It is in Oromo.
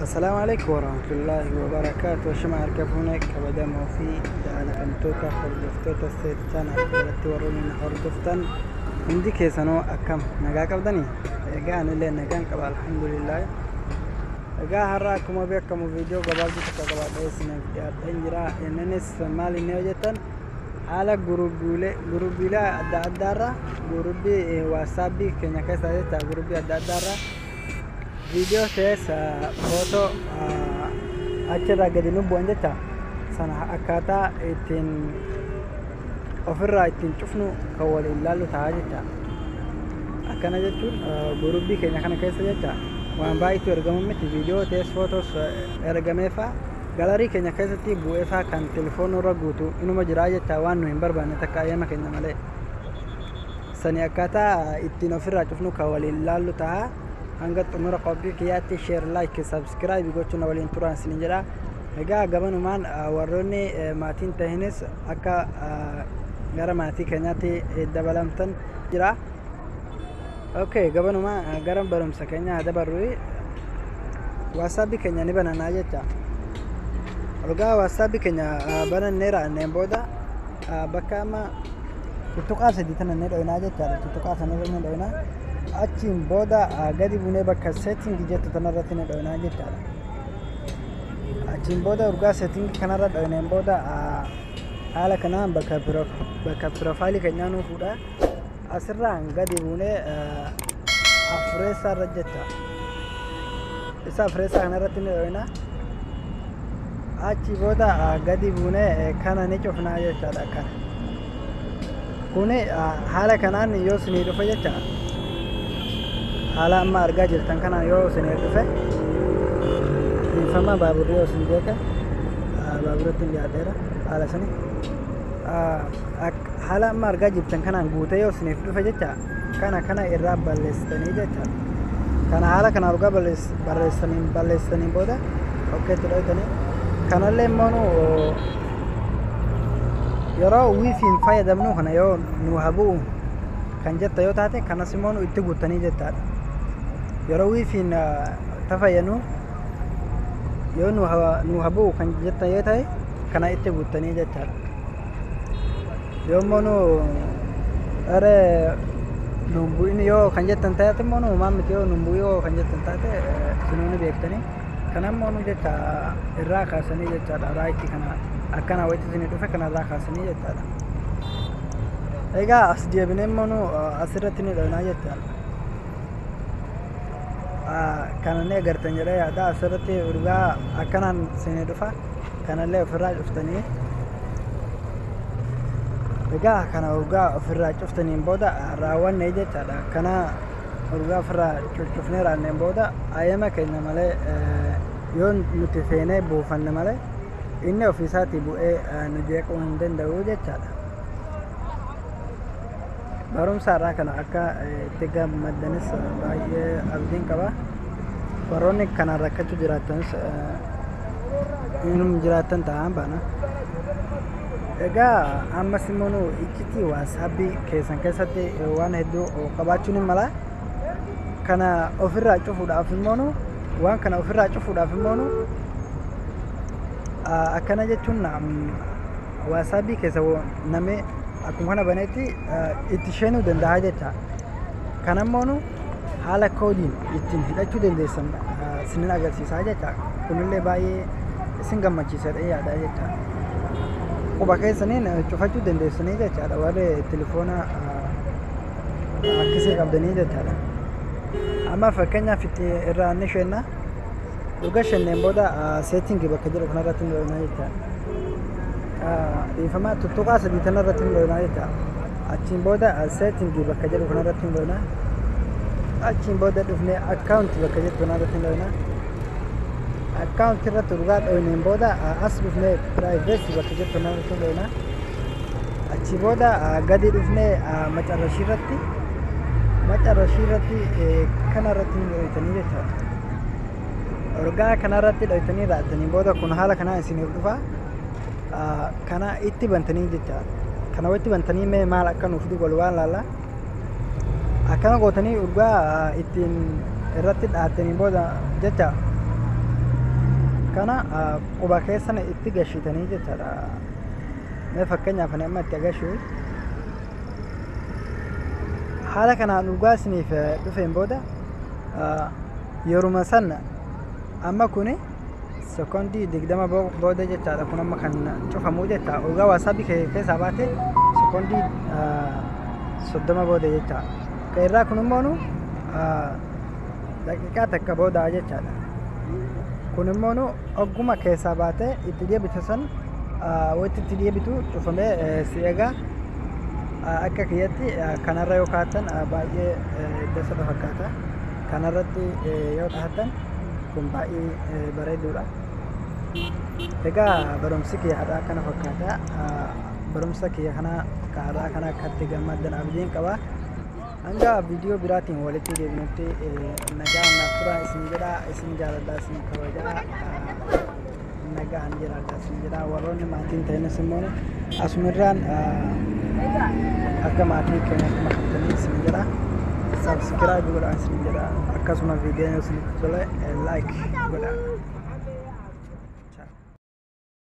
Assalaamu alaikum warahmatullaahi wabarakaatu. Shima harka fuune, kabajamoo fi jaalatamtoota hordoftoota Seet Channel jalatti warroonni na hordoftan hundi keessanuu, akkam, nagaa qabdanii? Egaa anillee nagaan qaba, alhamdulillah. Egaa har'a akkuma beekamu viidiyoo gabaabduu tokko qabaadhee isiniif dhiyaadheen jira. Innis maal inni hojjetan, haala guruubiilee adda addaarra, guruubii WhatsAppii keenya keessa jecha, guruubii adda addaarra viidiyoo keessa footoo achirraa gadi nu bu'an jecha sana akkaataa ittiin ofirraa ittiin cufnu kan waliin ilaallu ta'a jecha. Akkana jechuun guruubii keenya kana keessa jecha waan baay'eetu ergamu miti, viidiyoo tees footos ergameefaa gallery keenya keessatti bu'eefaa kan telefoonii irra guutu inuma jira jecha, waan nu hin barbaanne takka ayyama keenya malee. Sani akkaataa ittiin ofirraa cufnu kan waliin ilaallu ta'a. Hanga xumura qophii kiyyaatti share, like, subscribe gochuun waliin turan isinin jedha. Egaa gabanumaan warroonni maatiin tahinis akka gara maatii keenyaatti dabalamtan jira. Okay, gabanuma gara barumsa keenya dabarru. WhatsAppii keenya ni bananaa jecha. Ergaa WhatsAppii keenya bananneera anneen booda bakka amma tuttuqaa sadii tana ni dhoynaa jechaadha. Tuttuqaa sanarra ni dhoynaa. Achiin booda gadi bunee bakka setting jettu tanarratti ni dhoynaa jechaadha. Achiin booda urgaa setting kanarra dhoyneen booda haala kanaan bakka profile keenyaa nuu fuudha. Asirraan gadi buunee afureessaa irra jecha. Isa afureessaa kanarratti ni dhoynaa. Achi booda gadi buunee kana ni cufnaa jechaadha kana. Kuni haala kanaan yoo isinii dhufe jecha, haala amma argaa jirtan kanaan yoo isinii dhufe, dhiifama, baaburri yoo isin jeeqe, baaburatti hin dhiyaadheera haala sani. Haala amma argaa jirtan kanaan guutee yoo isiniif dhufe jecha, kana irraa balleessitanii jecha. Kana haala kana argaa barreessaniin booda okaytti dhoytanii, kanallee immoo nu yeroo WiFiin fayyadamnu kana yoo nu habu'u kan jetta yoo taate, kanas immoo nu itti guuttanii jettaadha. Yeroo WiFiin tafayyanu yoo nu habu'u kan jettan yoo ta'e, kana itti guuttanii jechaadha. Yoo immoo nu dharee nuun bu'in yoo kan jettan taate immoo, nu maan miti, yoo nuun bu'in yoo kan jettan taate, sinuu ni beektanii. Kana immoo nu jecha irraa kaasanii jechaadha, right kana akkana wayitti isinii dhufe kana irraa kaasanii jechaadha. Egaa as deebinee immoo nu asirratti ni dhoynaa jechaadha. Kana ni agartan jedhee yaada. Asirratti urgaa akkanaan isinii dhufa, kanallee ofirraa cuftanii. Egaa kana urgaa ofirraa cuftaniin booda raawwanne jechaadha. Kana urgaa ofirraa cuccufnee raanneen booda ayyama keenya malee yoo nuti feenee buufanne malee, inni ofiisaatii bu'ee nu jeequu hin danda'u jechaadha. Barumsa irraa kana akka itti gammaddanis baay'ee abdiin qaba. Warroonni kanaan rakkachuu jiraattanis inum jiraattan ta'an baana. Egaa ammas immoo nu iccitii WhatsAppii keessan keessatti waan hedduu qabaachuun hin mala. Kana ofirraa cufuudhaaf immoo nu waan kana ofirraa cufuudhaaf immoo nu akkana jechuun WhatsAppii keessa namni akkuma kana baneetti itti seenuu danda'a jecha. Kana immoo nu haala koodiin ittiin hidhachuu dandeessan isinin agarsiisaa jecha. Kunillee baay'ee isin gammachiisadha yaada jecha. Quba keessaniin cufachuu dandeessanii jechaadha, warri telefoona akkasii qabdanii jechaadha. Amma fakkeenyaaf itti irraa ni seenna. Dhuga shenneen booda setting bakka jedhu kanarratti ni dhoynaa jechaadha. Dhiifama, tuttuqaa sadii kanarratti ni dhoynaa jechaadha. Achiin booda setting bakka jedhu kanarratti ni dhoynaa. Achiin booda dhufnee account bakka jettu kanarratti ni dhoynaa. Account irratti dhugaa dhoyneen booda as dhufnee privacy bakka jettu kanarratti ni dhoynaa. Achi booda gadi dhufnee macarrashii irratti kanarratti ni dhoytanii jechaadha. Ergaa kanarratti dhoytanii raatanii booda kun haala kanaan isiniif dhufa. Kana itti bantanii jechaadha. Kana walitti bantanii mee maal akka nuuf fidu wal waan laalla. Akkana gootanii urgaa ittiin irratti dhaattanii booda jecha Kana quba keessan itti gashitanii jechaadha. Mee fakkeenyaaf ani amma itti agashu haala kanaan dhugaa isiniif dhufeen booda, yeruma san amma kuni sekoondii 20 booda jechaadha. Kun amma kan cufamu jecha dhugaa WhatsAppii keessaa baate sekoondii 30 booda jecha. Kan irraa kun immoo daqiiqaa 1 booda jechaadha. Kun immoo ogguma keessaa baate itti deebitu san, wanti itti deebitu cufamee si eega. Akka kiyyatti kanarra yoo kaa'attan baay'ee dasata fakkaata. Kanarratti yoo dhahattan kun baay'ee bareeduudha. Egaa barumsi kiyya har'aa kana fakkaata. Barumsa kiyya kana har'aa kana akkatti gammaddan abdiin qaba. Hanga viidiyoo biraatiin walitti deebinutti nagaan naaf turaa isin jedha. Isin jaaladha, isin kabajaa, nagaan jiraadha isin jedha. Warroonni maatiin ta'inis immoo asumirraan akka maatii keenyatti makamtanii isin jedha. Subscribe godhaa isin jedha. Akkasuma viidiyoon isinitti tole like godhaa.